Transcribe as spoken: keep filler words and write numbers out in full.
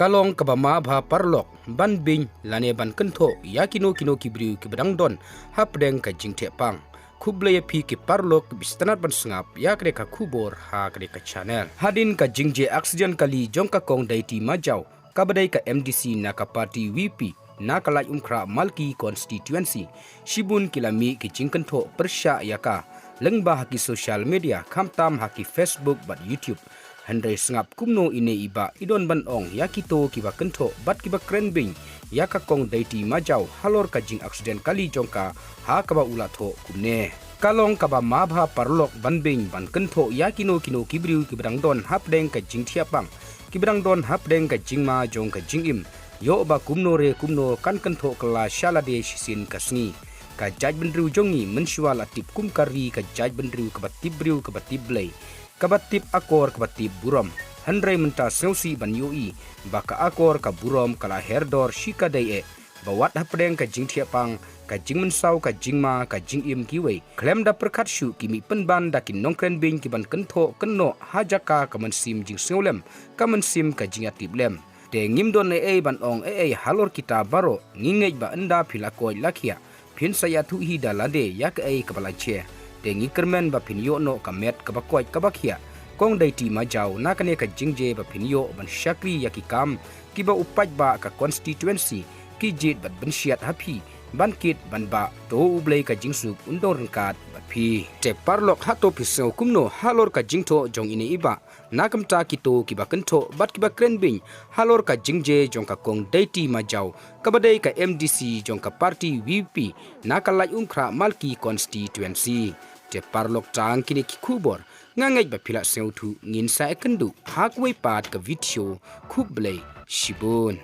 Ka long kaba ma bha paralok ban beiñ lane ban kynthoh ïa kino kino ki briew kiba dang don hapdeng ka jingthiah pang. Khublei ïa phi ki paralok kiba sngewtynnat ban sngap ïa kane ka khubor ha kane ka channel. Hadien ka jingjia accident kali jong ka Kong Daiti Majaw, kaba dei ka M D C na ka party V P na ka Laitumkhrah Malki constituency, shibun ki la mih ki jingkynthoh pyrshah ïa ka, lyngba ha ki social media, khamtam ha ki Facebook bad YouTube. Hynrei sngap kumno ine i bah i don ban ong ïa kito kiba kynthoh bad kiba kren beiñ ïa ka Kong Daiti Majaw halor ka jingaccident kali jong ka, ha kaba u la thoh kumne: Ka long kaba ma bha paralok ban beiñ ban kynthoh ïa kino kino ki briew kiba dang don hapdeng ka jingthiah pang, kiba dang don hapdeng ka jingma jong ka jingim. Ïoh ba kumno re kumno kan kynthoh kylla sha lade shisien ka sngi. Ka jaitbynriew jong ngi mynshuwa la tip kum ka ri ka jaitbynriew kaba tip briew kaba tip Blei, kaba tip akor kaba tip burom. Hynrei mynta sngewsih ban ïohi ba ka akor ka burom ka la her dor shikatdei eh, ba wat hapdeng ka jingthiah pang, ka jingmynsaw, ka jingma, ka jingim kiwei, khlem da pyrkhat shuh ki mih pynban da ki nongkren beiñ kiban kynthoh kynnoh ha jaka ka mynsiem jingsngewlem, ka mynsiem ka jingïatiplem. Te ngim don ei ei ban ong ei ei halor kita baroh, ngi ngeit ba ynda phi la koit la khiah, phin sa ïathuh hi da lade ïa kaei kaba la jia. Te ngi kyrmen ba phin ïoh noh ka met kaba koit kaba khiah, Kong Daiti Majaw, na kane ka jingjia ba phin ïoh ban shakri ïa ki kam kiba u paidbah ka constituency ki jied bad bynsiat ha phi, ban kit ban bah. To U Blei ka jingsuk un don ryngkat bad phi. Te paralok, hato phi sngew kumno halor ka jingthoh jong ine i bah? Na ka bynta kito kiba kynthoh bad kiba kren beiñ halor ka jingjia jong ka Kong Daiti Majaw, kaba dei ka M D C jong ka party V P na ka Laitumkhrah Malki constituency. Te paralok, tang kine ki khubor, nga ngeit ba phi la sngewthuh, ngin sa ïakynduh ha kawei pat ka video. Khublei shibun.